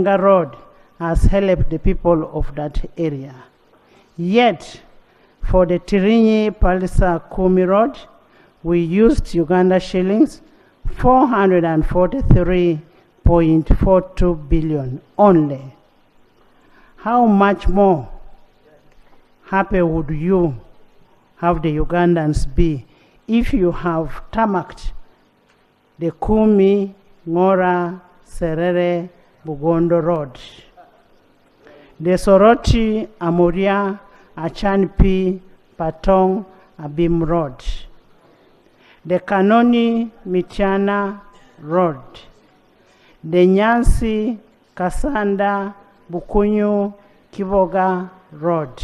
Rusinga Road has helped the people of that area. Yet, for the Tirinyi Palisa Kumi Road, we used Uganda shillings 443.42 billion only. How much more happy would you have the Ugandans be if you have tarmacked the Kumi, Ngora, Serere, Bugondo Road, the Soroti, Amuria, Achanpi, Patong, Abim Road, the Kanoni, Michana Road, the Nyansi, Kasanda, Bukunyu, Kiboga Road,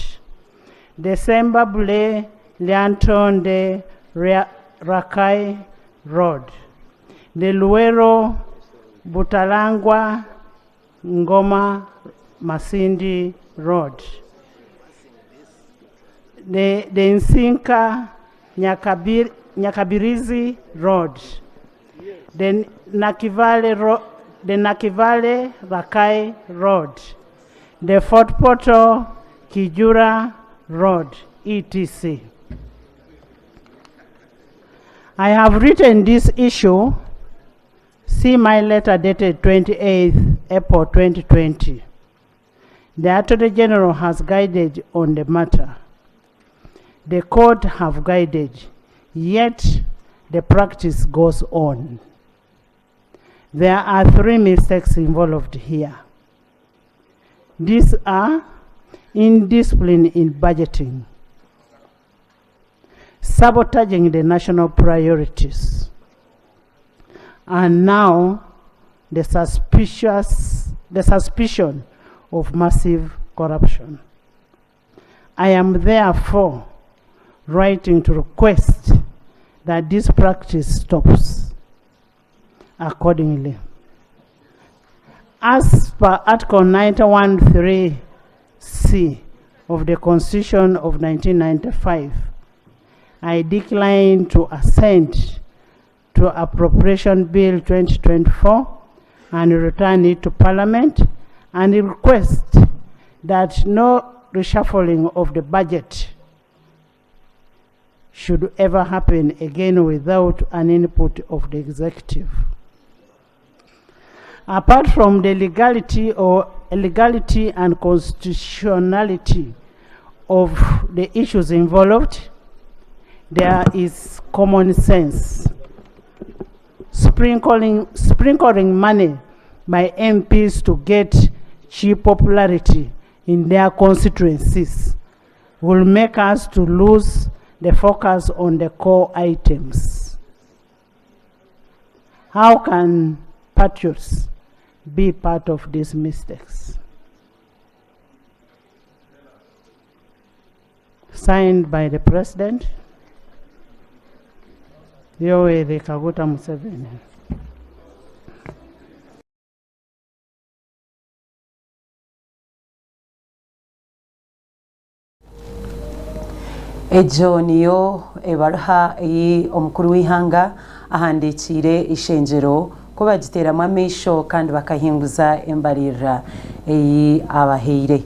the Sembabule, Lyantonde, Rakai Road, the Luwero, Butalangwa, Ngoma, Masindi Road, the Nsinka, Nyakabirizi Road, the Nakivale, the Nakivale Rakai Road, the Fort Portal Kijura Road, etc. I have written this issue. See my letter dated 28th April 2020. The Attorney General has guided on the matter. The court have guided, yet the practice goes on. There are three mistakes involved here. These are indiscipline in budgeting, sabotaging the national priorities, and now the suspicion of massive corruption. I am therefore writing to request that this practice stops accordingly. As per Article 91.3c of the Constitution of 1995, I decline to assent to Appropriation Bill 2024 and return it to Parliament, and request that no reshuffling of the budget should ever happen again without an input of the executive. Apart from the legality or illegality and constitutionality of the issues involved, there is common sense. Sprinkling money by MPs to get cheap popularity in their constituencies will make us to lose the focus on the core items. How can patriots be part of these mistakes? Signed by the President, Yoweri Kaguta Museveni. Egyo niyo ebaruha ei omukuru w'eihanga ahandiikiire eishengyero ku bagiteeramu amaisho kandi bakahinguza embariirira ei abahaire.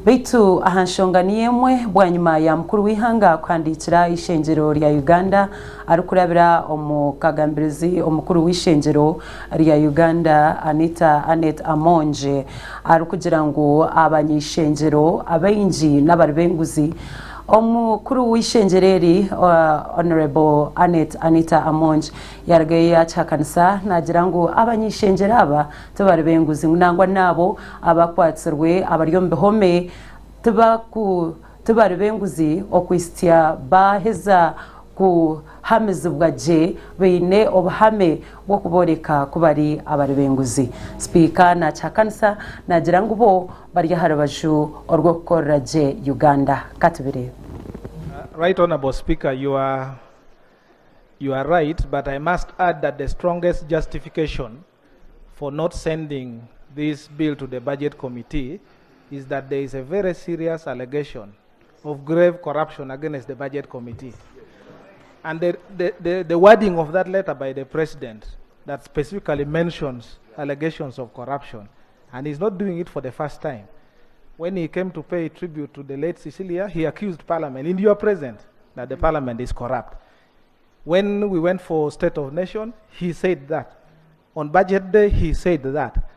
Beitu aha nshonga niyo emwe, bwanyima ya mukuru w'eihanga kuhandiikira eishengyero rya Uganda arikurabira omu kagambirizi omukuru w'eishengyero rya Uganda Anita Annet Amonge arikugira ngu abanyeishengyero abaingi n'abari b'enguzi, Omukuru w'eishengyero eri, Honourable Annet Anita Amongi yarugayo yakihakanisa naagira ngu abanyeishengyero aba tibari b'enguzi ngu nangwa n'abo abakwatsirwe abari omu bihome tibari b'enguzi okuhitsya baaheza kuhamizibwa gye baine obuhame bw'okubooreka ku bari abari b'enguzi. Sipiika nakihakanisa naagira ngu bo bari aha rubaju orw'okukorera gye Uganda. Ka tubireebe. Right Honourable Speaker, you are, you are right, but I must add that the strongest justification for not sending this bill to the Budget Committee is that there is a very serious allegation of grave corruption against the Budget Committee. And the wording of that letter by the President that specifically mentions allegations of corruption, And he's not doing it for the first time. When he came to pay tribute to the late Cecilia, he accused Parliament, in your presence, that the Parliament is corrupt. When we went for State of Nation, he said that. On budget day, he said that.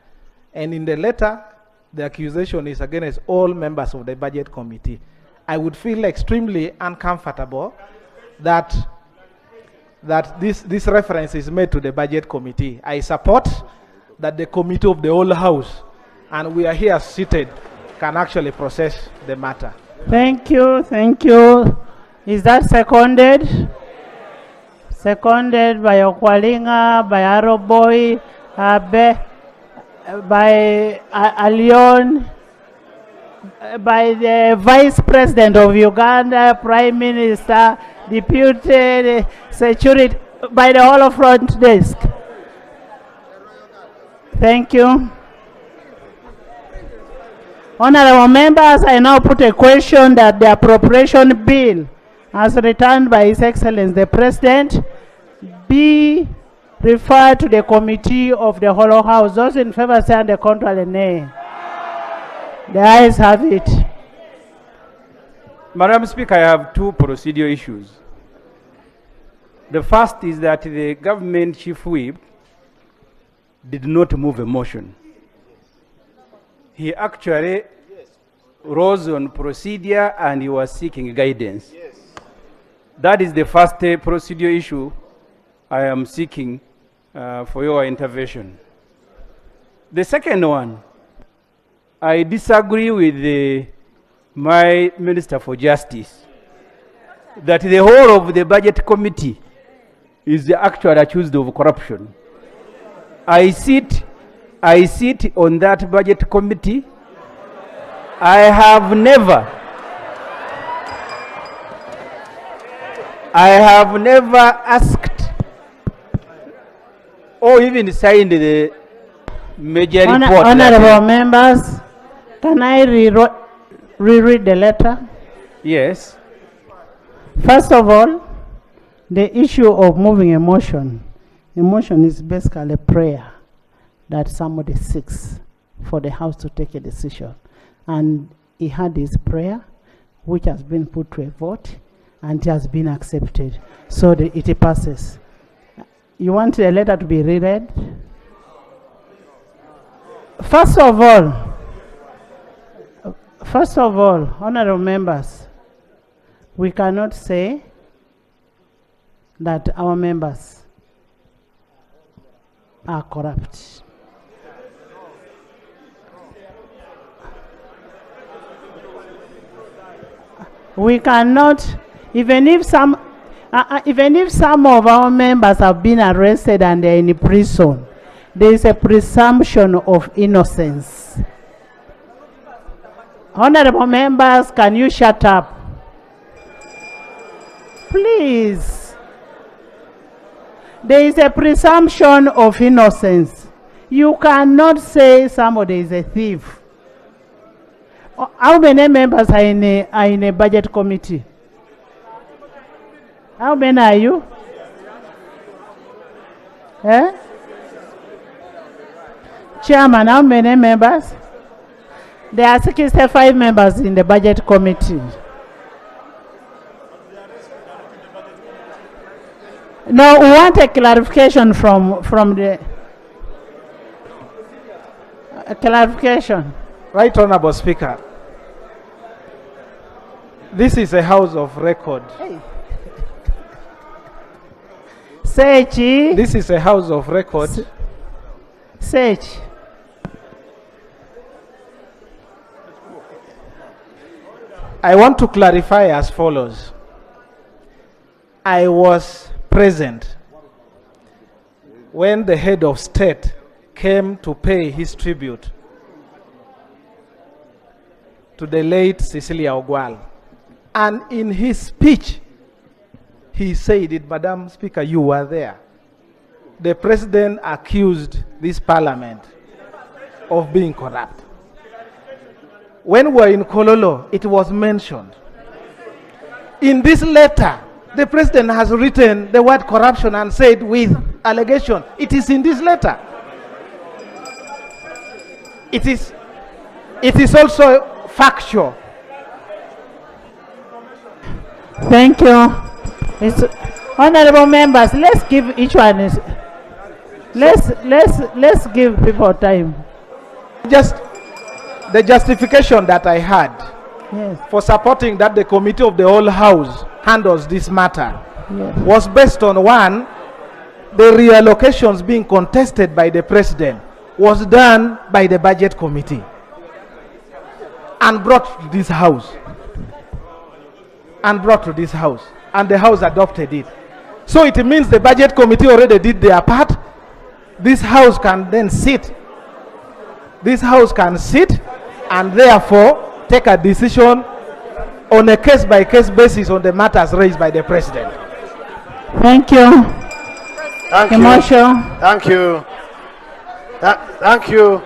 And in the letter, the accusation is against all members of the budget committee. I would feel extremely uncomfortable that this reference is made to the budget committee. I support that the committee of the whole house, and we are here seated, can actually process the matter. Thank you, thank you. Is that seconded? Seconded by Okwalinga, by Aroboy, by Alion, by the Vice President of Uganda, Prime Minister, Deputy Security, by the whole front desk. Thank you. Honorable members, I now put a question that the appropriation bill, as returned by His Excellency the President, be referred to the committee of the whole House. Those in favor say on the contrary, nay. The ayes have it. Madam Speaker, I have two procedural issues. The first is that the government chief whip did not move a motion. He actually rose on procedure and he was seeking guidance. Yes. That is the first procedural issue I am seeking for your intervention. The second one, I disagree with my Minister for Justice that the whole of the budget committee is the actual accused of corruption. I sit on that budget committee. I have never asked or even signed the major report. Honorable members, can I reread the letter? Yes. First of all, the issue of moving a motion. A motion is basically a prayer that somebody seeks for the House to take a decision. And he had his prayer, which has been put to a vote, and it has been accepted. So it passes. You want the letter to be reread? First of all, honorable members, we cannot say that our members are corrupt. We cannot, even if some of our members have been arrested and they're in prison, there is a presumption of innocence. Honorable members, can you shut up? Please. There is a presumption of innocence. You cannot say somebody is a thief. How many members are in a budget committee? How many are you? Eh? Chairman, how many members? There are 65 members in the budget committee. No, we want a clarification from the... A clarification. Right, Honorable Speaker. This is a house of record. Hey. Sechi. This is a house of record. Search. I want to clarify as follows. I was present when the head of state came to pay his tribute to the late Cecilia Ogwal. And in his speech, he said it, Madam Speaker, you were there. The president accused this parliament of being corrupt. When we were in Kololo, it was mentioned. In this letter, the president has written the word corruption and said with allegation. It is in this letter. It is, it is also factual. Thank you. It's, honorable members, let's give each one, his- let's, let's, let's give people time. Just the justification that I had Yes, for supporting that the committee of the whole house handles this matter yes. was based on one, the reallocations being contested by the president was done by the budget committee and brought to this house. And brought to this house. And the house adopted it. So it means the budget committee already did their part. This house can then sit. This house can sit and therefore take a decision on a case by case basis on the matters raised by the president. Thank you. Thank you. Kimosho. Thank you. Thank you.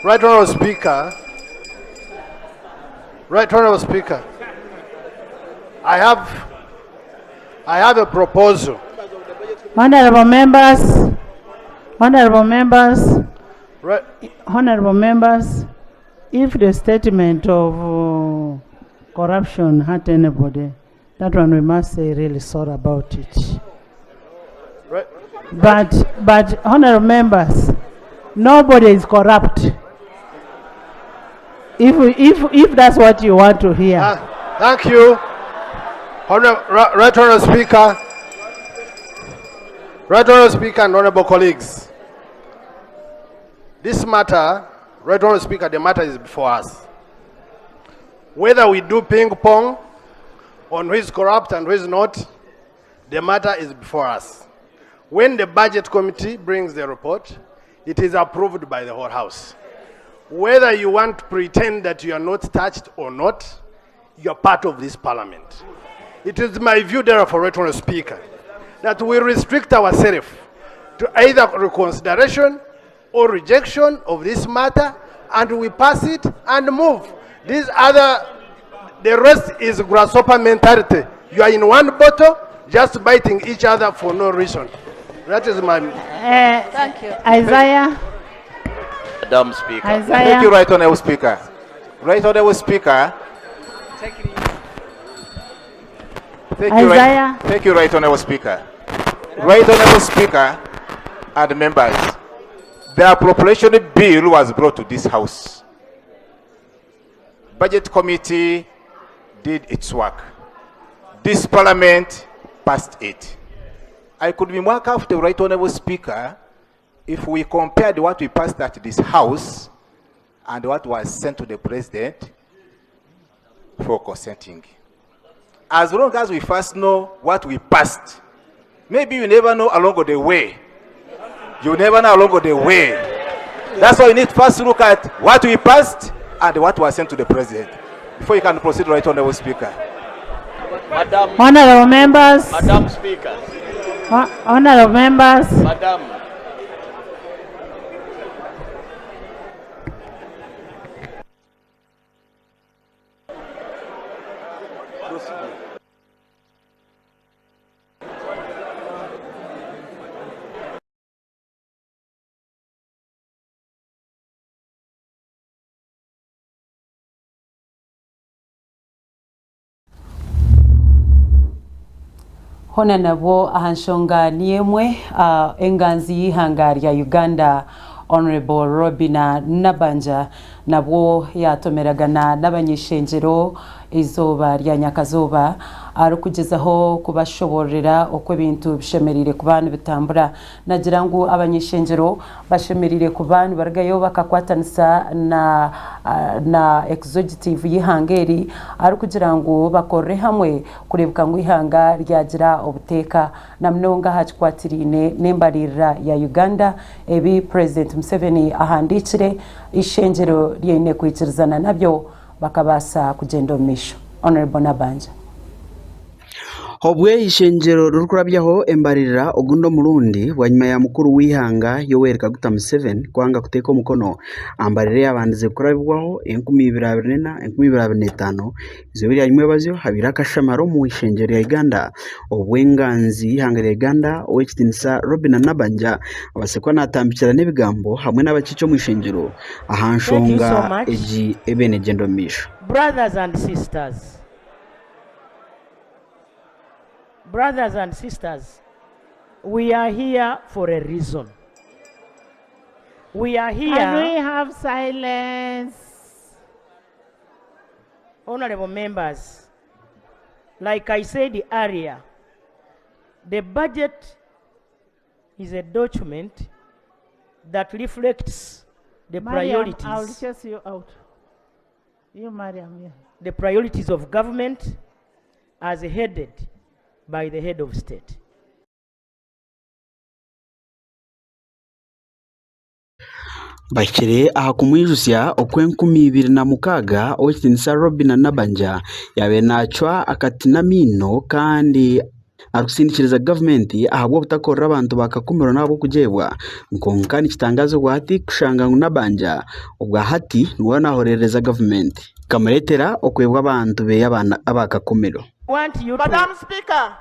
Right Honourable Speaker. Right Honourable Speaker. I have a proposal. Honorable members, honorable members, Right. honorable members, if the statement of corruption hurt anybody, that one we must say really sorry about it. Right. But honorable members, nobody is corrupt. If that's what you want to hear. Thank you. Right Honourable Speaker. Right Honourable Speaker and honourable colleagues. This matter, Right Honourable Speaker, the matter is before us. Whether we do ping pong on who is corrupt and who is not, the matter is before us. When the budget committee brings the report, it is approved by the whole house. Whether you want to pretend that you are not touched or not, you are part of this parliament. It is my view, therefore, Right Honourable Speaker, that we restrict ourselves to either reconsideration or rejection of this matter, and we pass it and move. These other, the rest is grasshopper mentality. You are in one bottle, just biting each other for no reason. That is my... Thank you. Isaiah. Madam Speaker. Isaiah. Thank you, Right Honourable Speaker. Right Honourable Speaker. Thank you, Isaiah. right, thank you, Right Honourable Speaker. Right Honourable Speaker and members, the appropriation bill was brought to this house. Budget Committee did its work. This Parliament passed it. I could be more comfortable, Right Honourable Speaker, if we compared what we passed at this house and what was sent to the President for consenting. As long as we first know what we passed, maybe you never know along the way. You never know along the way. That's why you need to first look at what we passed and what was sent to the President before you can proceed, Right Honourable Speaker. Madam, Honourable members. Madam Speaker. Honourable members. Madam. Hona nabwo aha nshonga niyo emwe, enganzi y'ihanga rya Uganda Honorable Robina Nabanja nabwo yatomeragana n'abanyeshengyero izooba rya Nyakazoba arikugezaho kubashoborera uko ebintu bishemereire kuba nibitambura. Nagira ngu abanyeshengyero bashemereire kuba nibarugayo bakakwatanisa na executive y'ihanga eri arikugira ngu bakorere hamwe kureebeka ngu ihanga ryagira obuteeka na munonga aha kikwatiriine n'embaririra ya Uganda ebi President Museveni ahandiikire ishengyero ryaine kwikirizana nabyo bakabaasa kugyenda omu maisho. Honorable Nabanja. Obwe eishengyero ririkurabyaho embaririra ogundi omurundi bwanyima ya mukuru w'eihanga Yoweri Kaguta Museveni kwanga kuteeka omukono aha mbarira eyabandize kurabibwaho 2024, 2025 eizooba erya nyimwebazyo habaire akashamara omu ishengyero rya Uganda obwo enganzi y'eihanga rya Uganda Ow'ekitiinisa Robinah Nabbanja abaasire kuba naatambikirana ebigambo hamwe n'abakiiki omu ishengyero aha Thank you nshonga so much. egi ebaire neegyenda omu maisho. Brothers and sisters, brothers and sisters, we are here for a reason. We are here. Can we have silence? Honorable members, like I said earlier, the budget is a document that reflects the Mariam, I'll priorities. chase you out. You, Mariam, yeah. The priorities of government as headed by the head of state. Bahikire aha kumwijutsya okw'e2006 Ow'ekitiinisa Robinah Nabbanja yaabaire naacwa akati n'amaino kandi arikusindikiriza gavumenti ahabw'obutakorera abantu ba Kakumiro n'ahabw'okugyebwa kwonka nikitangaaza obwahati kushanga ngu Nabbanja obwahati niwe naahorereza gavumenti kikamureetera okwebwa abantu be aba Kakumiro. Madam Speaker,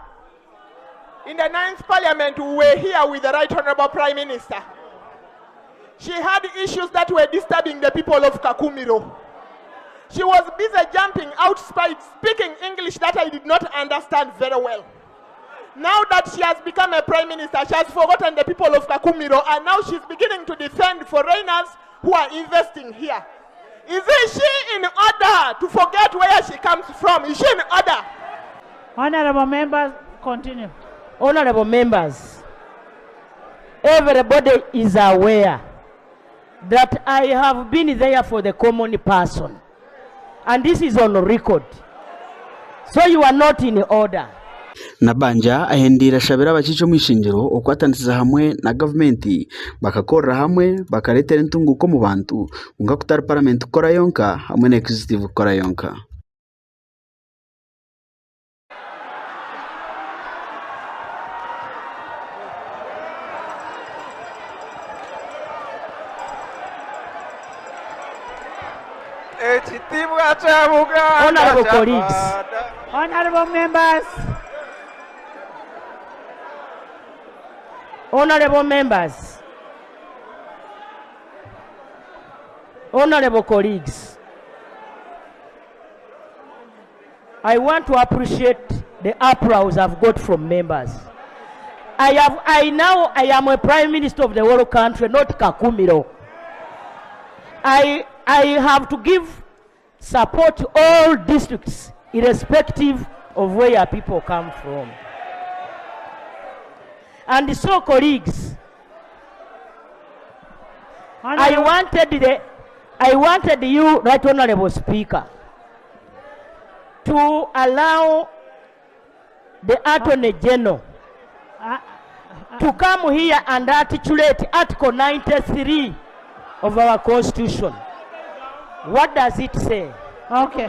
in the ninth parliament, we were here with the Right Honorable Prime Minister. She had issues that were disturbing the people of Kakumiro. She was busy jumping outside, speaking English that I did not understand very well. Now that she has become a prime minister, she has forgotten the people of Kakumiro, and now she's beginning to defend foreigners who are investing here. Is she in order to forget where she comes from? Is she in order? Honorable members, continue. Honorable members, everybody is aware that I have been there for the common person. And this is on record. So you are not in order. Nabbanja ahendiire ashabire abakiiki omu ishengyero okukwatanisiza hamwe na gavumenti bakakorera hamwe bakareetera entunguka omu bantu kwonka kutari paramenti kukora yonka hamwe na executive kukora yonka. Ekitiibwa kya Buganda Honorable kya colleagues. Honorable members. Honorable members. Honorable colleagues. I want to appreciate the applause I've got from members. I am a prime minister of the whole country, not Kakumiro. I have to give support to all districts, irrespective of where people come from. And so, colleagues, I wanted you, Right Honorable Speaker, to allow the Attorney General to come here and articulate Article 93 of our Constitution. What does it say? Okay.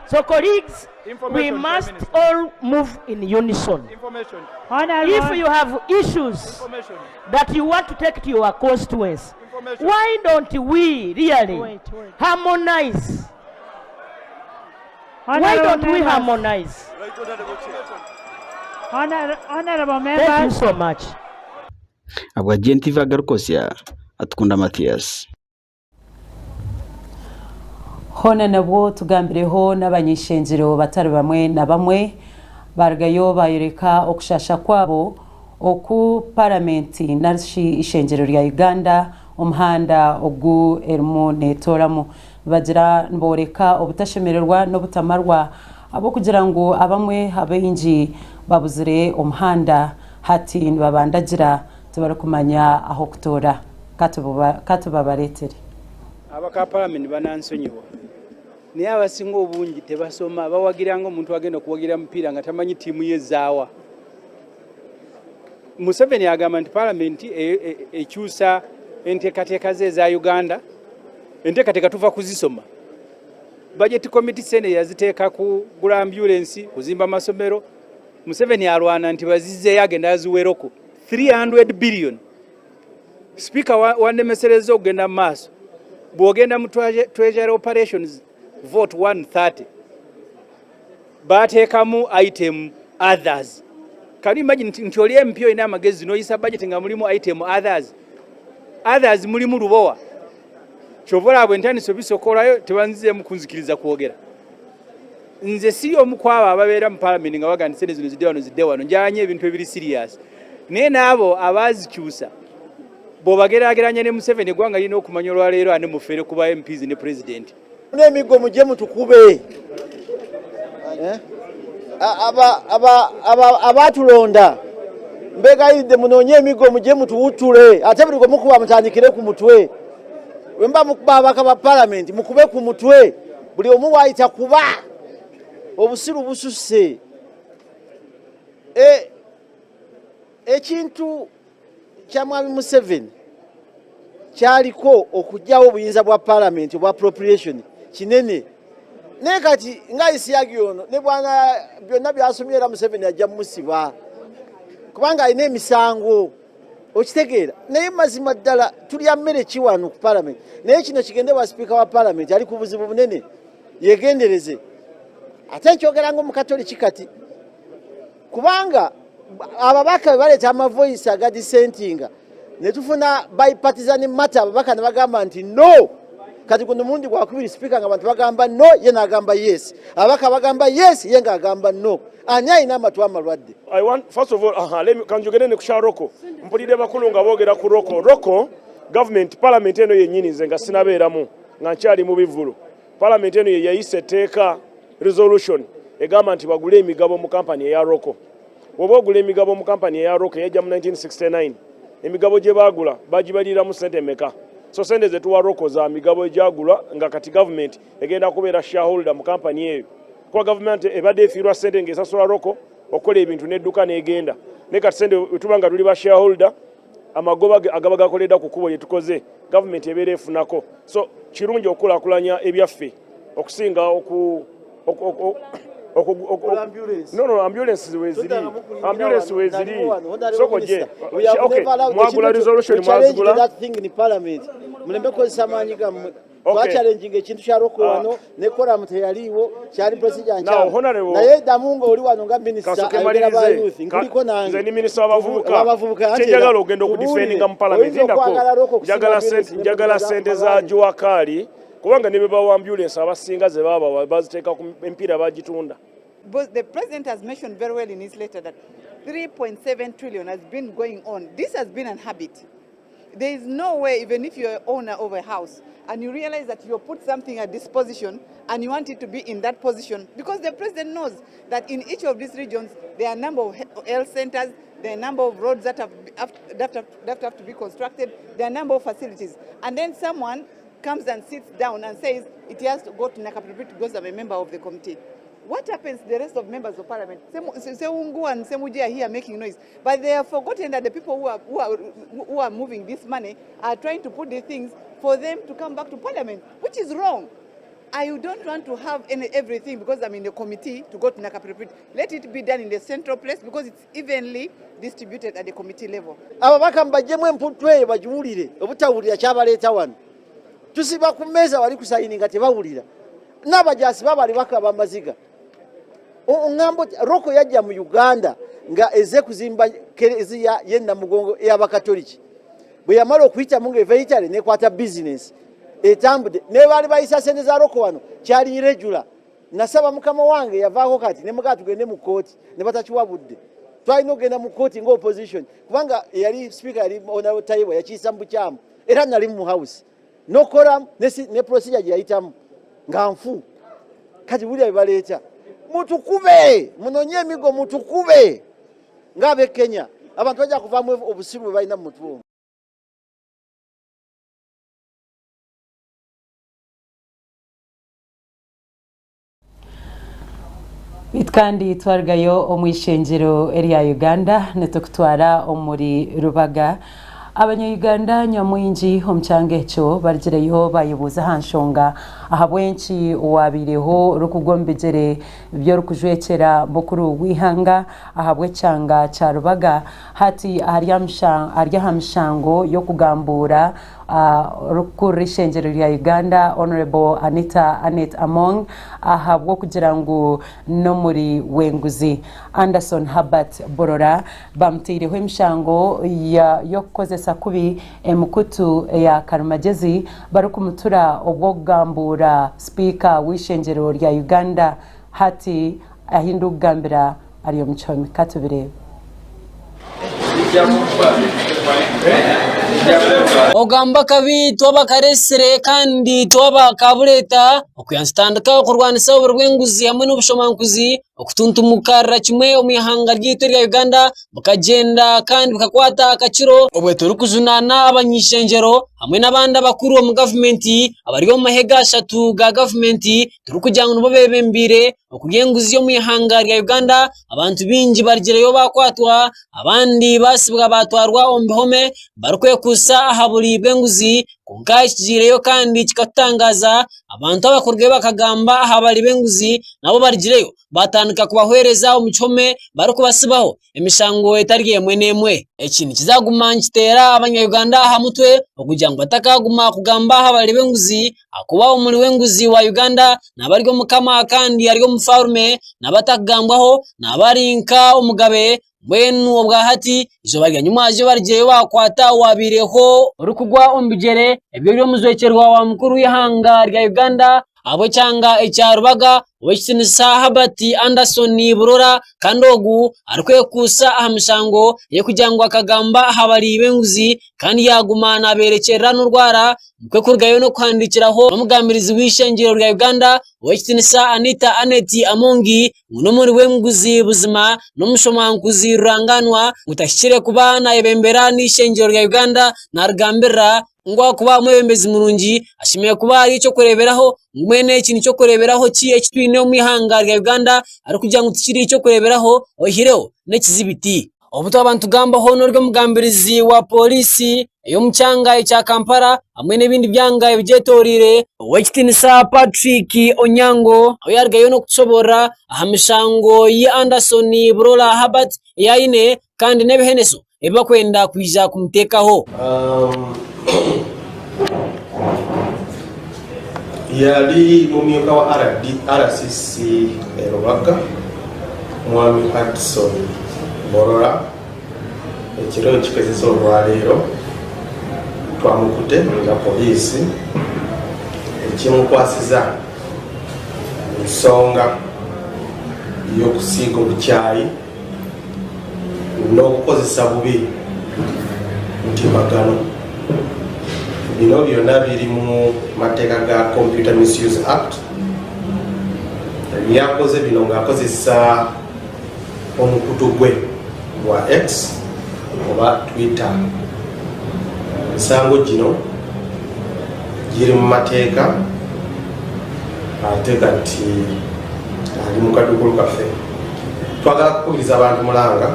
So, colleagues, we Information, Prime must Minister. all move in unison. Information. Honorable. If you have issues Information. that you want to take to your constituents, Information. why don't we really Wait, wait. harmonize? Why Honorable don't we members. harmonize? Honorable Thank you members. so much. Abwa GNTV Agarukosya, Atukunda Mathias. Hona nabwo tugambireho n'abanyeshengero batari bamwe na bamwe barugayo bayoreka okushasha kwabo oku paramenti narishi ishengero rya Uganda omuhanda ogu erimu netoramu bagira niboreka obutashemererwa n'obutamarwa ahabw'okugira ngu abamwe abaingi babuzire omuhanda hati nibabandagira tibarikumanya aho kutoora. Katubabareetere. Abaka palamenti banansonyiwa, naye abasinga obungi tebasoma, bawagira ng'omuntu agenda okuwagira mupiira nga tamanyi ttiimu ye zaawa. Museveni agamba nti palamenti ekyusa enteekateeka ze eza Uganda, enteekateeka tuva kuzisoma. Budget committee sente yaziteeka kugula ambulensi, kuzimba amasomero. Museveni alwana nti bazizzeeyo agenda aziweroko 300 billion. Speaker wandemeserezza okugenda mu maaso. Bw'ogenda mu treasury operations vote 130 bateekamu item others. Can you imagine nti oli MP olina amagezi n'oyisa budget nga mulimu item others? Others mulimu lubowa. Kyova olaba bwe ntandise obisokolayo tebanzizeemu kunzikiriza kwogera. Nze siri omu ku abo ababeera mu palamenti nga bagamba nti sente zino zidde wano zidde wano, njagala nnyo ebintu ebiri siriyasi. Naye n'abo abaazikyusa bw'obageraageranya ne Museveni, eggwanga lirina okumanya olwaleero ani mufere ku ba MPs ne pulezidenti. N'emiggo mujje mutukube. Eh? Abaatulonda mbegayiridde munoonye emiggo mujje mutuwuttule, ate buli gwe mukuba mutandikire ku mutwe. Bwe muba mukuba ababaka ba palamenti mukube ku mutwe, buli omu waayita kuba obusiru bususse. E, ekintu kya Mwami Museveni kyaliko okuggyawo obuyinza bwa palamenti obwa appropriation kinene, naye kati nga Isiagi ono ne bwana byonna byasomye era Museveni ajja mumusiba kubanga alina emisango, okitegeera. Naye mazima ddala tulya mmere ki wano ku palamenti? Naye kino kigende wa sipiika wa palamenti, ali ku buzibu bunene, yegendereze. Ate nkyogera nga omukatoliki kati, kubanga ababaka bwe baleeta amavoyisi agadisentinga ne tufuna bipartisan matter, ababaka ne bagamba nti no. Kati guno mulundi gwakubiri sipiika nga abantu bagamba no, ye n'agamba yes, ababaka bagamba yes, ye ng'agamba no. Ani alina amatu amalwadde? I want, first of all, aha, let me, kanjogere ne ku kya Roko. Mpulidde bakulu nga boogera ku Roko. Roko, government, parliament eno yennyini nze nga sinabeeramu, nga nkyali mu bivvulu. Parliament eno ye yayisa etteeka resolution egamba nti bagule emigabo mu kampani eya Roko. Bw'oba ogula emigabo mu kampani eya Roko eyajja mu 1969, emigabo gye baagula bagibaliriramu ssente mmeka? So ssente ze tuwa Roko za migabo egyagulwa nga kati government egenda kubeera shareholder mu kampani eyo. Kuba government ebadde efiirwa ssente ng'esasula Roko okukola ebintu n'edduka n'egenda. Naye kati ssente bwe tuba nga tuli ba shareholder, amagoba agaba gakoleddwa ku kkubo lye tukoze gavumenti ebeera efunako. So kirungi okukulaakulanya ebyaffe okusinga oku No, no, ambulance weziri. Ambulance weziri. Soko je. Okay, mwagula resolution mwazigula. That thing in parliament. Mulembe kozesa amaanyi gammwe. Twachallenginga ekintu kya Roko wano ne quorum teyaliiwo, kyali procedure nkyamu. Naye ddamu ng'oli wano nga minisita ayogera ba youth, nkuliko nange. Nze ndi minisita w'abavubuka. Kyenjagala ogenda okudefendinga mu parliament. Ndako. Njagala sente za Juakali kubanga ne bebawa ambulance abasinga ze babawa baziteeka ku emipiira bagitunda. But the president has mentioned very well in his letter that 3.7 trillion has been going on. This has been an habit. There is no way, even if you're owner of a house and you realize that you put something at disposition and you want it to be in that position, because the president knows that in each of these regions, there are a number of health centers, there are a number of roads that have to be constructed, there are a number of facilities. And then someone comes and sits down and says, it has to go to Nakapiripirit because I'm a member of the committee. What happens to the rest of members of parliament? Sewungu and Ssemujju are here making noise, but they have forgotten that the people who are moving this money are trying to put the things for them to come back to parliament, which is wrong. I don't want to have everything because I'm in the committee to go to Nakapiripirit. Let it be done in the central place because it's evenly distributed at the committee level. Ababaka mbajjemu emputtu eyo bagiwulire, obutawulira kyabaleeta wano. Tusiba ku mmeeza wali kusayini nga tebawulira. N'abajaasi babali bakaba amaziga. Oŋŋamba otya, Roko yajja mu Uganda nga ezze kuzimba kereziya y'e Namugongo ey'Abakatoliki. Bwe yamala okuyitamu ng'eva Italy n'ekwata bizinensi etambudde. Ne baali bayisa ssente za Roko wano kyali irregular. Nasaba mukama wange yavaako kati ne mugamba tugende mu kkooti ne batakiwa budde. Twalina okugenda mu kkooti nga opposition kubanga eyali sipiika yali Honorable Tayebwa yakiyisa mu bukyamu era nali mu house. Nokola ne procedure gye yayitamu nga nfu. Kati wulira bye baleeta. Mutukube, munonye emigo mutukube ng'ab'e Kenya. Abantu bajja kuvaamu obusiru bwe balina mu mutwe omwo. Beitu kandi twarugayo omu ishengyero erya Uganda nitukutwara omuri Rubaga Abanya-Uganda nyamwingi omu kyanga ekyo barugireyo bayebuuza aha nshonga ahabw'enki owabaireho orikugwa omu bigyere by'orikujwekyera mukuru w'eihanga ahabw'ekyanga kya Rubaga hati ari aha mishango y'okugambuura orikukurira eishengyero rya Uganda Honourable Anita Annet Among ahabw'okugira ngu n'omuri w'enguzi. Anderson Herbert Burora bamuteireho emishango y'okukozesa kubi emikutu eya karimagyezi barikumutura obw'okugambuura sipiika w'eishengyero rya Uganda hati ahi ndikugambira ari omu kihome. Ka tubireebe. Ogamba akabi twaba kareetsire kandi twaba kabureeta okwiha nitutandika okurwanisa oburi bw'enguzi hamwe n'obushomankuzi okutuntumukarira kimwe omu ihanga ryaitu erya Uganda bukagyenda kandi bukakwata akakiro obwe turikujunaana abany'ishengyero hamwe n'abandi abakuru omu gavumenti abari omu mahega ashatu ga gavumenti turikugira ngu nibo bebembeire okurya enguzi omu ihanga rya Uganda. Abantu baingi barugireyo baakwatwa abandi baasibwa baatwarwa omu bihome barikwekuusa aha buri bw'enguzi kwonka ekigiireyo kandi kikatutangaaza abantu abakurugayo bakagamba aha bari b'enguzi nabo barugireyo baatandika kubahwereza omu kihome barikubasibaho emishango etari emwe n'emwe. Eki nikizaguma nikiteera abanya-Uganda aha mutwe okugira ngu batakaguma kugamba aha bari b'enguzi ahakuba omuri w'enguzi wa Uganda naaba ari omukama kandi ari omufarume naaba atakugambwaho naaba ari nka omugabe mbwenu obwa hati eizooba rya nyomwazyo barugyeyo baakwata owabaireho orikugwa omu bigyere eby'ori omujwekyerwa wa mukuru w'eihanga rya Uganda ahabw'ekyanga ekya Rubaga Ow'ekitiinisa Herbert Anderson Burora kandi ogu arikwekuusa aha mishango y'okugira ngu akagamba aha bari b'enguzi kandi yaaguma naaberekyerera n'orwara nikwo kurugayo n'okuhandiikiraho n'omugambirizi w'eishengyero rya Uganda Ow'ekitiinisa Anita Annet Amongi ngu n'omuri w'enguzi buzima n'omushomankuzi rurangaanwa ngu tahikire kuba nayebembera n'eishengyero rya Uganda narigambirira ngu ahakuba omwebembezi murungi ashemereire kuba ari eky'okureeberaho mbwenu eki n'eky'okureeberaho ki eki twine omu ihanga rya Uganda arikugira ngu tikiri ky'okureeberaho oyihireho n'ekizibiti. Obu twaba nitugambaho n'ori omugambirizi wa pooriisi ey'omu kyanga ekya Kampala hamwe n'ebindi byanga ebigyetoreire, Ow'ekitiinisa Patrick Onyango ahu yaarugayo n'okutushoboorora aha mishango yi Anderson Burora Herbert ei aine kandi n'ebiheneso ebi barikwenda kwija kumuteekaho. Yali mumyuka wa RCC e Rubaga, Mwami Hudson Burora, ekiro nikikezesa orwaleero twamukute nga poliisi ekimukwasiza ensonga y'okusiiga obukyayi n'okukozesa bubi mutimbagano. Bino byona biri mu mateeka ga Computer Misuse Act. Yakoze bino nga akozesa omukutu gwe gwa X oba Twitter. Emisango gino giri mu mateeka ate kati ali mu kaduukulu kaffe. Twagala kukubiriza abantu mulanga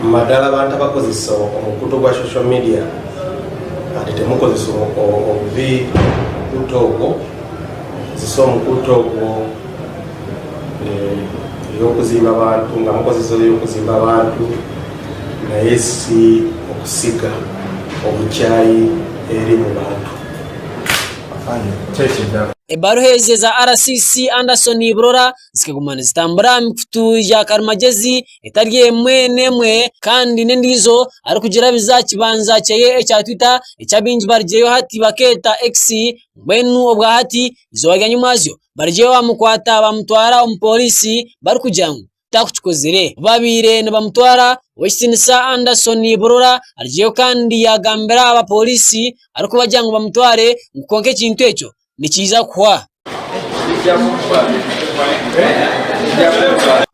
madala abantu abakozesa omukutu gwa social media ati temukozesa obubi omukutu ogwo, kozesa omukutu ogwo ey'okuzimba abantu nga mukozesa ey'okuzimba abantu naye si okusiga obukyayi eri mu bantu. Ebaruha ezi eza RCC Anderson Burora zikaguma nizitambura aha mikutu ya karimagyezi etari emwe n'emwe kandi n'endiijo arikugirabiza aha kibanja kye ekya Twitter eki abaingi barugireyo hati bakeeta X mbwenu obwahati eizooba rya nyomwazyo barugireyo bamukwata bamutwara omu pooriisi barikugira ngu takukikozire. Obu babaire nibamutwara, Ow'ekitiinisa Anderson Burora arugyeyo kandi yaagambira abapooriisi arikubagira ngu bamutware ngu kwonka ekintu ekyo nikiija kuhwa.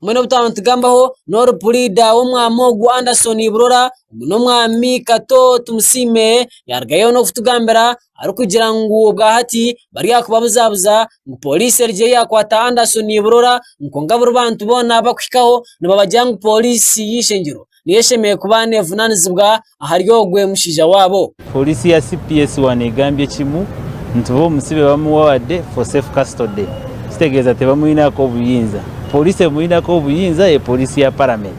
Mbwenu obu twaba nitugambaho n'ori puriida w'omwami ogu Anderson Burora, ogu n'omwami Kato Tumusiime yaarugayo n'okutugambira arikugira ngu obwahati bari aha kubabuzabuza ngu pooriisi erugire yaakwata Anderson Burora kwonka buri bantu boona abakuhikaho nibabagira ngu pooriisi y'eishengyero niyo eshemereire kuba neevunaanizibwa ahari ogwe mushaija waabo. Pooriisi ya CPS wano egambye kimu nti bo omusibe bamuwawadde for safe custody kitegeeza tebamwinako obuyinza. Pooriisi emwinako obuyinza ye pooriisi ya paramenti.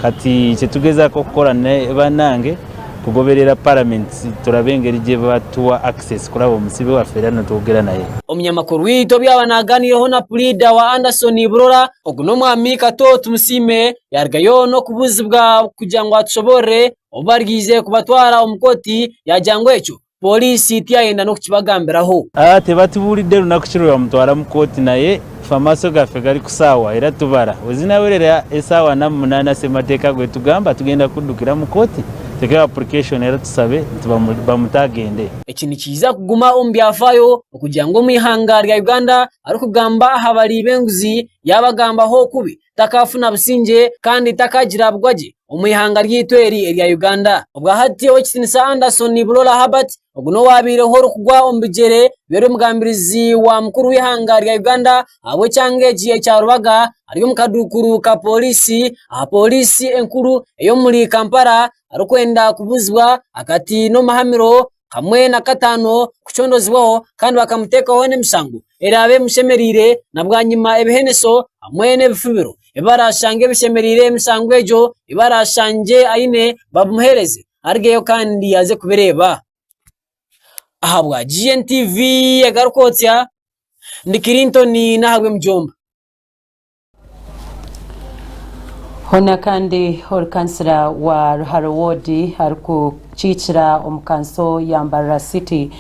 Kati kyetugezaako okukora banange kugoberera paramenti turabe engeri gyebatuwa access kuraba omusibe waffe era nitwogera naye. Omunyamakuru waitu obu yaaba naaganiireho na puriida wa Anderson Burora, ogu n'omwami Kato Tumusiime, yaarugayo n'okubuuzibwa kugira ngu atushoboorore obu baryaije kubatwara omu kooti yaagira ngu ekyo Pooriisi tiyayenda n'okukibagambiraho. Tebatubuulidde lunaku ki lwebamutwara mu kooti naye ffe amaaso gaffe gali ku saawa era tubara. Bwezinawerera esaawa 48 ssemateeka gwetugamba tugenda kuddukira mu kooti tutekeyo application era tusabe nti bamute agende. Eki nikiija kuguma omu byafaayo okugira ngu omu ihanga rya Uganda arikugamba aha bari b'enguzi yaabagambaho kubi takaafuna busingye kandi takaagira bugwa gye omu ihanga ryaitu eri erya Uganda. Obwahati Owekitinisa Anderson Bulola Herbert ogu n'owaabaireho orikugwa omu bigyere by'ori omugambirizi wa mukuru w'eihanga rya Uganda ahabw'ekyanga eki ekya Rubaga ari omu kaduukuru ka pooriisi aha pooriisi enkuru ey'omuri Kampala arikwenda kubuzibwa akati n'omuhamiro hamwe na kataano kucondozibwaho kandi bakamuteekaho n'emishango eraabe emushemereire na bwanyima ebiheneso hamwe n'ebifubiro ebi baraashange bishemereire emisango egyo ei baraashangye aine babimuheereze arugeyo kandi aze kubireeba. Ahabwa GNTV egarikwotsya ndi Clinton n'ahabw'emijomba. Hoona kandi ori kansira wa Ruharo Ward arikukiikira omu kanso ya Mbarara City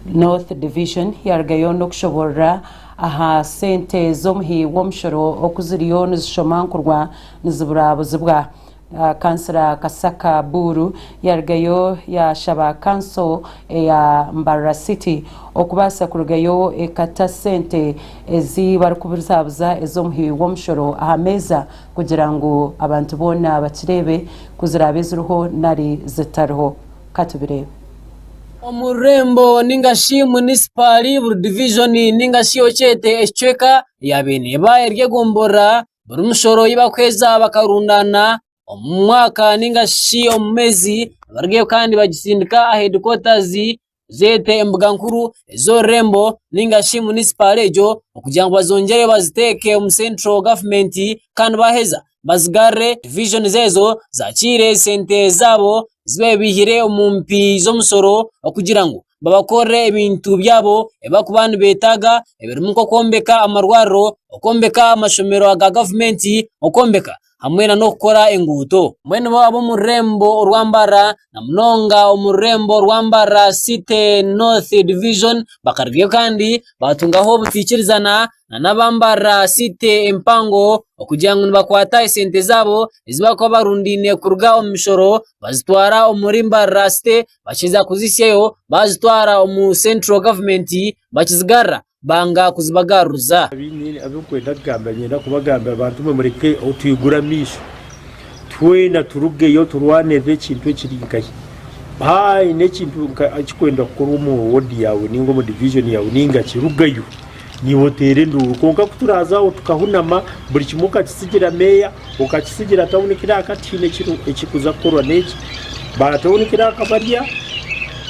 North Division yarugayo n'okushoborora aha sente z'omuhi w'omushoro oku ziriyo nizishomankurwa niziburabuzibwa. Kansira Kasaka Buuru yarugayo yashaba kanso eya Mbarara City okubaasa kurugayo ekata sente ezi barikubuzabuza ez'omuhi w'omushoro aha meeza kugira ngu abantu boona bakireebe ku ziraabe ziriho nari zitariho. Ka tubireebe. Omu rurembo ninga shi munisipaali buri divijoni ninga shi okyete ekicweka yaabaire neeba eri egomborora Buri mushoro ei barikuheeza bakarundaana omu mwaka ninga shi omu meezi barugeyo kandi bagitsindika aha headquarters zeete embuga nkuru ez'orurembo ninga shi munisipaali egyo okugira ngu bazongyere baziteeke omu central government kandi baaheza bazigarure divisions ezo zakiire esente zaabo ezi baabaire baihire omu mpi z'omushoro okugira ngu babakorere ebintu byabo ebi barikuba nibetaaga ebirimu nk'okwombeka amarwariro, okwombeka amashomero aga gavumenti, okwombeka hamwe n'okukora enguuto. Mbwenu bo ab'omu rurembo orwa Mbarara na munonga omu rurembo orwa Mbarara City North Division bakarugayo kandi baatungaho obutaikirizana n'aba Mbarara City empango okugira ngu nibakwata esente zaabo ezi barikuba barundaine kuruga omu mishoro bazitwara omuri Mbarara City Bakiza kuzihitsyayo baazitwara omu Central Government bakizigarura banga kuzibagaruza. Abinkwenda kugamba niinyenda kubagambira bantu mwe mureke twigure amaisho twena turugeyo turwanirire ekintu ekiri nkahi haine ekintu ekikwenda kukorwa omu wodi yaawe ninga omu divijoni yaawe ninga ki rugayo niiwe oteere enduuru kwonka ku turaaze aho tukahunama buri kimwe okakitsigira meeya Okakitsigira tawuni kiraaka tihaine ekirikuza kukorwa n'eki. Ba tawuni kiraaka barya,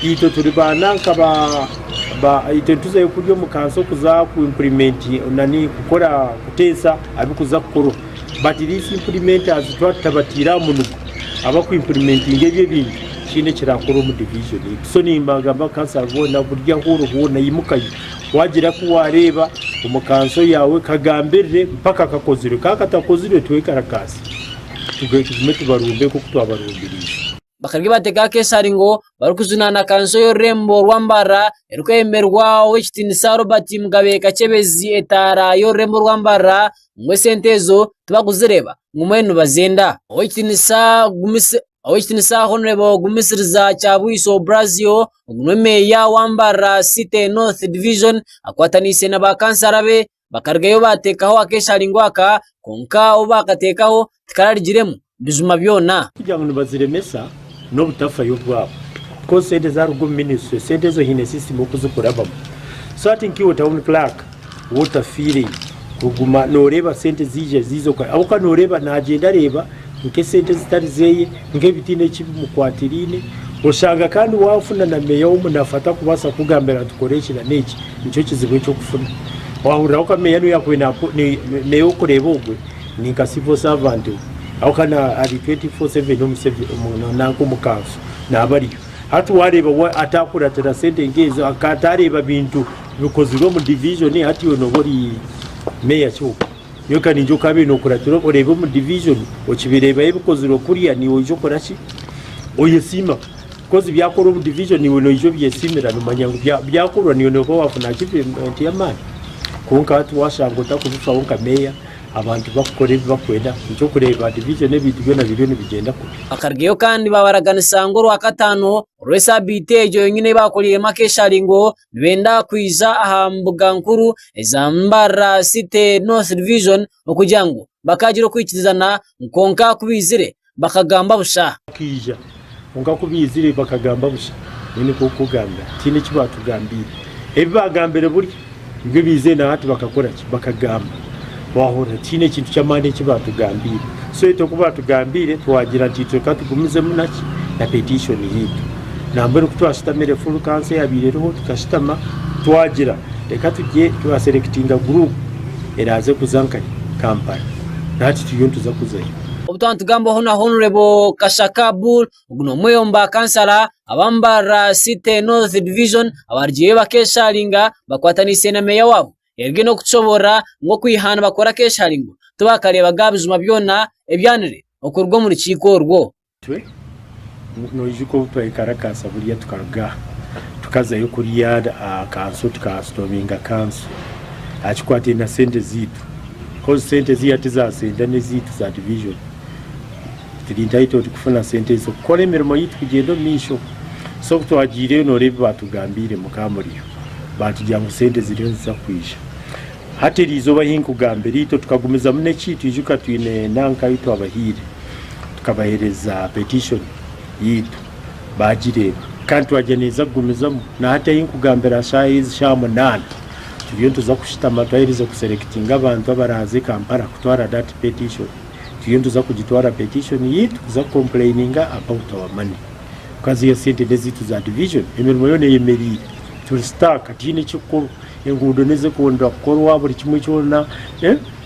itwe turi ba nanka ba itwe nituzayo kurya omu kanso kuza ku implement nani kukora kuteesa abikuza kukorwa but these implementers twaba tutabatiire aha munugo abaku implementinga ebyo ebintu tihaine ekirakorwa omu division yaitu. So nimbagamba kansala boona buri ahu ori hoona imukayo. Wagira ku waareeba omu kanso yaawe kagambirire mpaka kakozirwe. Ka katakozirwe twekarakaase tugume tubarumbe nk'oku twabarumbiriize. Bakarya bateeka akeesharingo barikujunaana kanso y'orurembo rwa Mbarara erikwebemberwa Ow'ekitiinisa Robert Mugabe Kakyebezi etaara y'orurembo rwa Mbarara ngu esente ezo tibakuzireeba ngu mbwenu nibazenda. Ow'ekitiinisa Ow'ekitiinisa Hon. Gumisiriza Kyabwiso Brazio ogu niwe meeya wa Mbarara City North Division akwataniise na ba kansara be bakarugayo baateekaho akeesharingo aka. kwonka obu baakateekaho tikararugiremu bijuma byona. Kugira ngu nibaziremesa n'obutafayo bwabo because sente zaruga omu ministry sente ezo haine system oku zikurabamu so hati nkaiwe town clerk waaba otafiireyo kuguma noreeba sente ziija ziiza ahabw'okuba noreeba nagyenda areeba nk'esente ezitari zeeye nk'ebitiine eki bimukwatiriine oshanga kandi waafuna na meeya w'omunafu atakubaasa kukugambira nti kora eki na n'eki nikyo kizibu eky'okufuna waahurira nka meeya n'ou yaakubaire meeya orikureeba ogwe Ni nka civil servant we ahabw'okuba na ari 24/7 omu sevi omu nanka omu kanso naaba ariyo. Hati waareeba we ataakuratira sente nk'ezo aka ataareeba bintu bikozirwe omu division hati iwe nooba ori meeya ki ogwo? Nyowe ka niinyija okaabaire nookuratira oreebe omu division okibireebayo ebikozirwe kuriya niiwe oija okora ki? Oyesiima coz byakorwa omu division iwe noija obyesiimira noomanya ngu bya byakorwa niiwe nooba waafuna achievement y'amaani. Kwonka hati waashanga otakubifaho nka meeya Abantu bakukora ebi bakwenda nikyo okureeba division ebintu byona biriyo nibigyenda kubi. Bakarugayo kandi baabaraganisa ngu orwakataano orw'esaabiiti egyo yonyine ei baakoreiremu akeesharingo nibenda kwija aha mbuga nkuru eza Mbarara City North Division okugira ngu bakaagira okwikirizana kwonka ku baizire bakagamba busha. Bakaija, kwonka ku baizire bakagamba busha. Nyowe nikwo kukugambira, tihaine eki baatugambiire. Ebi baagambire buryo, nibyo baizire na hati bakakora ki? Bakagamba. Waahurira, tihaine ekintu ky'amaani eki baatugambiire. So itwe ku baatugambiire, twagira nti itwe ka tugumizemu na ki? Na petition yaitu. Nambwenu ku twashutamire full council eyaabaire eriho, tukashutama twagira reka tugye twaselectinga group eraaze kuza nkahi? Kampala. Na hati turiyo nituza kuzayo. Obu twaba nitugambaho na Honourable Kashaka Abul, ogu n'omwe omu ba kansara aba Mbarara City North Division abarugireyo bakesharinga bakwataniise na meeya waabo. Yarugireyo n'okutushoborora ngu okwiha nibakora akesharingo tibakareebaga bijuma byona ebyanire okuruga omu rukiiko orwo. Itwe noijuka obu twayekarakaasa buriya tukaruga aha tukazayo kuriya aha kanso tukasitominga kanso aha kikwataine na sente zaitu kozi sente ziriya tizasenda n'ezaitu za division turi entitled kufuna sente ezo kukora emirimo yaitu kugyenda omu maisho so obu twagiireyo noreeba ebi baatugambiire mukamuriyo baatugira ngu sente ziriyo niziza kwija hati eriizooba ahi nkugambira itwe tukagumizamu n'ekiitu ijuka twine nanka ei twabahaire. Tukabaheereza petition yaitu baagireeba kandi twagira neeza kugumizamu. Na hati ahi nkugambira shaaha ezi shaaha munaana turiyo nituza kushutama twaherize kuselectinga abantu abaraaze Kampala kutwara that petition. Turiyo nituza kugitwara petition yaitu kuza kucomplaininga about our money because ziriya sente n'ezaitu za division emirimo yoona eyemereire turi stuck tihaine ekirikukorwa enguudo n'ezirikwenda kukorwa buri kimwe kyona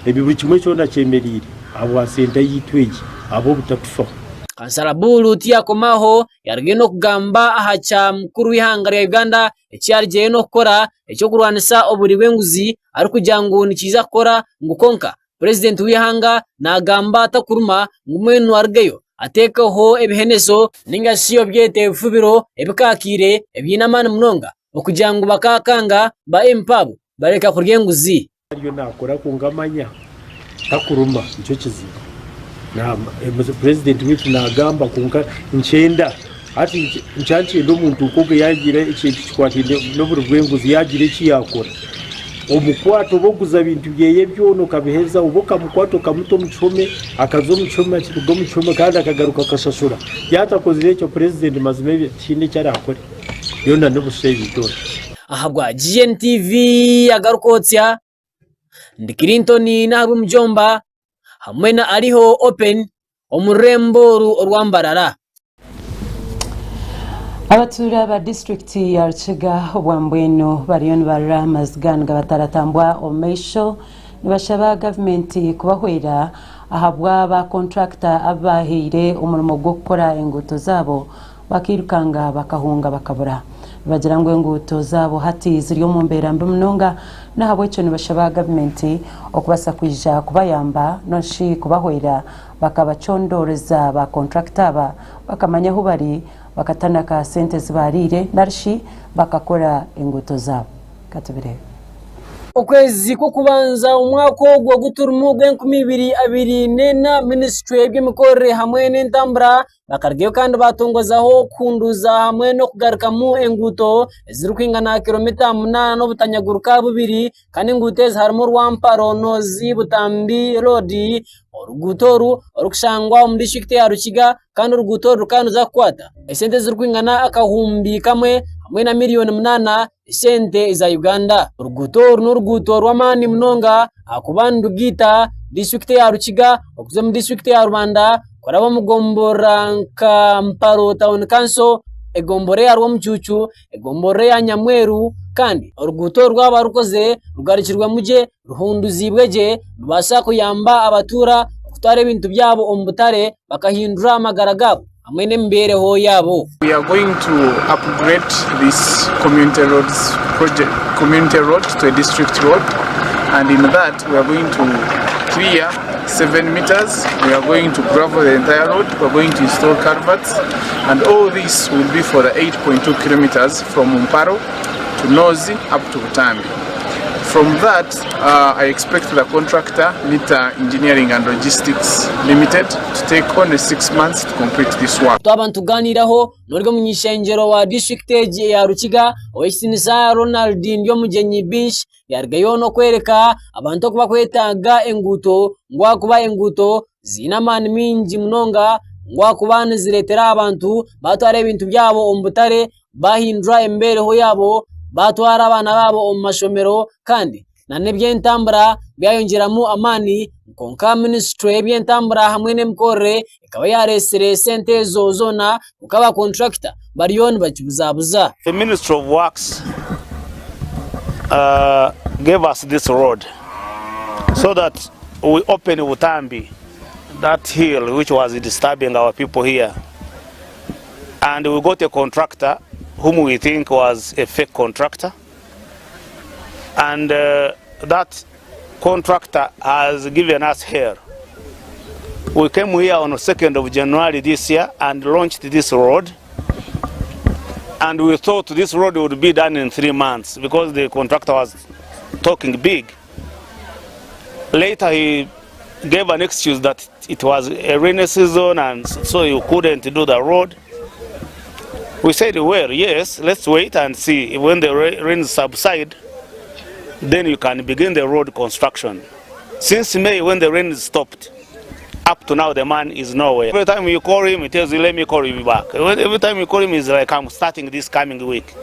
ebi buri kimwe kyona kyemereire. Ahabwa sente yaitu egi, ahabw'obutatufaho. Kansara Buulu tiyakoma aho, yarugayo n'okugamba aha kya mukuru w'eihanga rya Uganda eki yarugireyo n'okukora eky'okurwanisa oburi bw'enguzi arikugira ngu nikiija kukora ngu kwonka Purezidenti w'eihanga nagamba atakuruma ngu mbwenu arugeyo ateekeho ebiheneso ninga shi obyete ebifubiro ebikakiire ebiine amaani munonga okugira ngu bakaakanga ba MP abo bareka kurya enguzi. Ariyo nakora kwonka manya takuruma nikyo kizibu. Purezidenti waitu nagamba kwonka nikyenda hati nkyankyenda omuntu nk'ogwo yagira ekintu kikwataine n'oburi bw'enguzi yagira eki yakora omukwate oba oguza ebintu byeye byona okabiheza oba okamukwata okamuta omu kihome akaza omu kihome akiruga omu kihome kandi akagaruka akashashura yatakozire ekyo purezidenti mazima ebyo tihaine eki arakore byona n'obusha ebyo byona. Ahabwa GNTV agarikwotsya, ndi Clinton Nahabwemujomba hamwe na Ariho Open omu rurembo oru orwa Mbarara. Abatuura ba disiturikiti ya Rukiga obwambwenu bariyo nibarira amaziga nigabataratambwa omu maisho nibashaba gavumenti kubahwera ahabwa ba kontrakita abu bahaire omurimo gw'okukora enguuto zaabo Bakairukanga bakahunga bakabura. Nibagira ngu enguuto zaabo hati ziri omu mbeera mbi munonga n'ahabw'ekyo nibashaba gavumenti okubaasa kwija kubayamba nonshi kubahwera bakabacondoreza ba kontrakita aba bakamanya ahu bari bakatanaka sente ezi baariire narishi bakakora enguuto zaabo. Katubireebe. Okwezi kw'okubanza omwaka ogu ogu turimu ogw'enkumi ibiri abiri n'ena, minisiture y'eby'emikorere hamwe n'entambura bakarugayo kandi batongozaho okuhunduuza hamwe n'okugarukamu enguuto ezirikwingana kilomita 8 n'obutanyaguruka 2 kandi enguuto ezi harimu Rwamparo Nozi Butambi Road. Oruguuto oru orikushangwa omu disiturikiti ya Rukiga kandi oruguuto oru rukaba niruza kukwata esente ezirikwingana 1000 hamwe na miliyoni 8 esente eza Uganda. Oruguuto oru n'oruguuto rw'amaani munonga ahakuba nirugaita disiturikiti ya Rukiga okuza omu disiturikiti ya Rubanda kuraba omu gomborora nka Mparo Town Council, egomborora eya Rwamucucu, egomborora eya Nyamweru kandi oruguuto oru rwaba rukozire rugarukirwemu gye ruhunduziibwe gye nirubaasa kuyamba abatuura kutwara ebintu byabo omu butare bakahindura amagara gaabo hamwe n'emibeereho yaabo. We are going to upgrade this community roads project, community road to a district road, and in that we are going to clear 7 meters, we are going to gravel the entire road, we are going to install culverts, and all this will be for the 8.2 kilometers from Mparo to Nozi up to Butambi. From that, I expect the contractor, Mita Engineering and Logistics Limited, to take only 6 months to complete this work. Twaba nitugaaniiraho n'ori omuny'ishengyero wa disiturikiti egi eya Rukiga, Ow'ekitiinisa Ronald Ndyomugyenyi Binshi yarugayo n'okworeka abantu oku barikwetaaga enguuto ngu ahakuba enguuto ziine amaani maingi munonga ngu ahakuba nizireetera abantu baatwara ebintu byabo omu butare bahindura emibeereho yaabo baatwara abaana baabo omu mashomero kandi n'eby'entambura byayongyeramu amaani. Kwonka minisiture y'eby'entambura hamwe n'emikorere ekaba yareetsire esente ezo zoona kwonka abakonturakita bariyo nibakibuzabuza. The Ministry of Works gave us this road so that we open Butambi, that hill which was disturbing our people here. And we got a contractor whom we think was a fake contractor. And that contractor has given us hell. We came here on the 2nd of January this year and launched this road. And we thought this road would be done in 3 months because the contractor was talking big. Later he gave an excuse that it was a rainy season and so you couldn't do the road. We said, well, yes, let's wait and see. When the rains subside, then you can begin the road construction. Since May, when the rain stopped, up to now the man is nowhere. Every time you call him, he tells you, let me call you back. Every time you call him, he's like, I'm starting this coming week.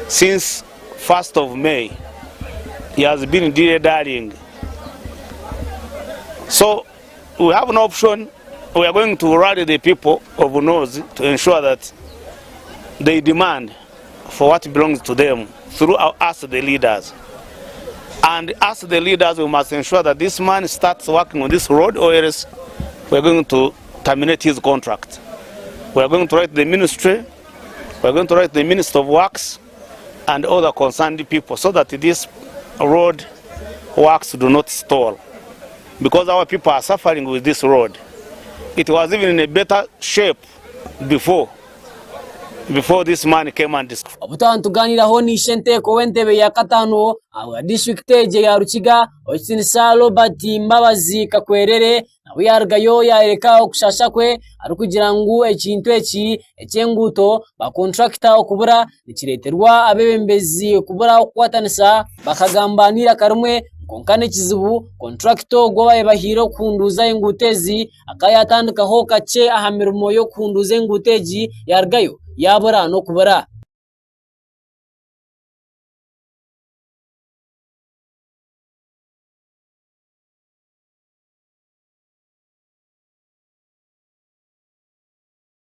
Since 1st of May, he has been dilly-dallying. So we have no option. We are going to rally the people of Nozi to ensure that they demand for what belongs to them through us, the leaders. And us, the leaders, we must ensure that this man starts working on this road, or else we're going to terminate his contract. We are going to write the ministry, we are going to write the Minister of Works and other concerned people so that this road works do not stall. Because our people are suffering with this road. It was even in a better shape before this man came and Obu tuganiraho n'ishenteeko w'entebe ya katano ahabwa disitulikiti egi ya Rukiga, Owekitinisa Robert Mbabazi Kakwerere, nawe yarugayo yayereka okushasha kwe arikugira ngu ekintu eki eky'enguuto bakonturakita okubura nikireeterwa abeebembezi kubura okukwatanisa bakagamba n'eiraka rimwe. Kwonka n'ekizibu konturakita ogwo babahiire okuhunduuza enguuto ezi akayatandikaho kakye aha mirimo y'okuhunduuza enguuto egi yarugayo yabura n'okubura.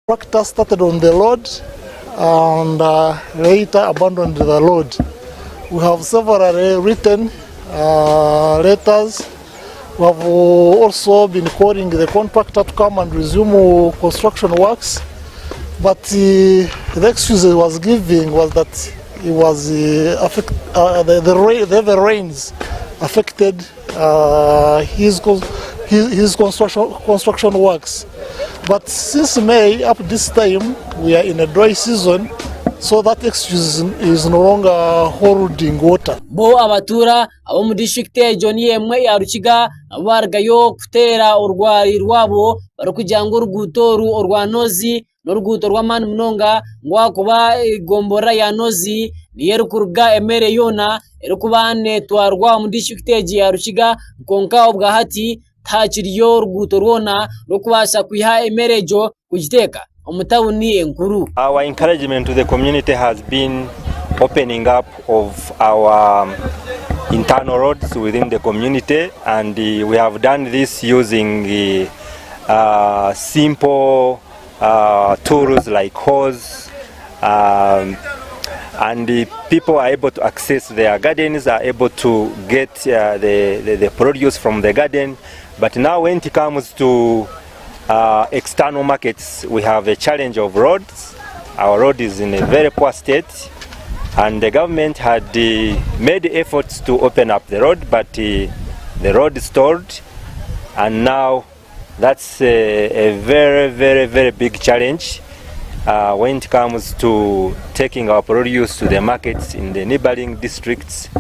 Contractor started on the road and later abandoned the road. We have several written letters. We have also been calling the contractor to come and resume construction works. But the excuse he was giving was that it was the heavy rains affected his construction works. But since May up this time, we are in a dry season, So that excuse is no longer holding water. Bo abatuura ab'omu disiturikiti egyo niyo emwe eya Rukiga nabo baarugayo kuteera orwari rwabo barikugira ngu oruguuto oru orwa Nozi n'oruguuto rw'amaani munonga ngu ahakuba egomborora ya Nozi niyo erikuruga emere yoona erikuba neetwarwa omu disiturikiti egi eya Rukiga kwonka obwahati tihakiriyo oruguuto rwona rw'okubaasa kwiha emere egyo kugiteeka omu tauni enkuru. Our encouragement to the community has been opening up of our internal roads within the community and we have done this using uh, simple uh, tools like hoes um, and the people are able to access their gardens, are able to get uh, the, the, the produce from the garden. But now when it comes to uh, external markets, we have a challenge of roads. Our road is in a very poor state, and the government had uh, made efforts to open up the road, but uh, the road stalled, and now that's a, a very, very, very big challenge uh, when it comes to taking our produce to the markets in the neighboring districts.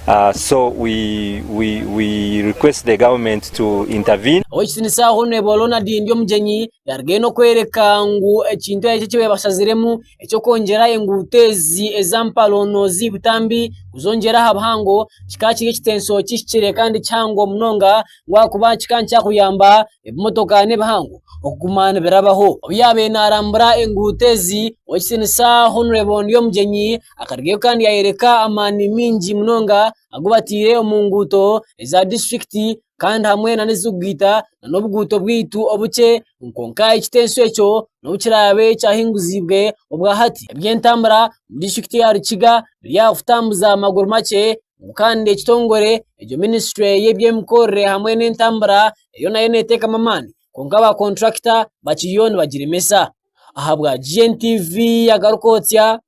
Uh, so we, we, we request the government to intervene. Ow'ekitiinisa Hon. Ronald Ndyomugyenyi yarugayo n'okworeka ngu ekintu eki eki bashaziremu eky'okwongyera enguuto ezi eza Mparo-Nozi Butambi kuzongyera aha buhango kikaba kiri ekitenso kihikire kandi kihango munonga ngu ahakuba kikaba nikyakuyamba ebimotoka n'ebihango okuguma nibirabaho. Obu yaabaire naarambura enguuto ezi, Ow'ekitiinisa Hon. Ndyomugyenyi akarugayo kandi yaayoreka amaani maingi munonga agu bataire omu nguuto eza disiturikiti kandi hamwe n'ezirikugaita n'obuguuto bwaitu obukye kwonka ekitenso ekyo n'obu kiraabe kyahinguziibwe obwahati. Eby'entambura omu disiturikiti ya Rukiga biri aha kutambuza maguru makye ngu kandi ekitongore egyo minisitule y'eby'emikorere hamwe n'entambura eriyo nayo neteekamu amaani kwonka ba kontrakita bakiriyo nibagiremesa. Ahabwa GNTV agaruka otsya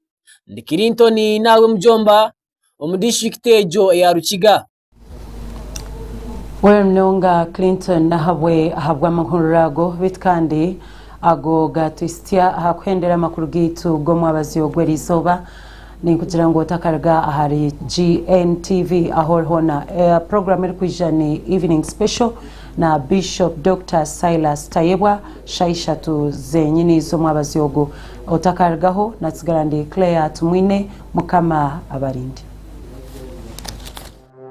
ndi Clinton naawe Mujomba omu disiturikiti egyo eya Rukiga. Webale munonga Clinton Nahabwe ahabw'amahurire ago beitu kandi ago gatuhitsya aha kuhendera amakuru gaitu g'omwabazyo gw'erizooba ninkugira ngu otakaruga ahari GNTV ahu ori hoona. Puroguramu erikwija ni Evening Special na Bishop Doctor Silas Tayebwa shaaha ishatu zenyini z'omwabazyo ogu. Otakarugaho natsigara ndi Claire Tumwine Mukama abarinde.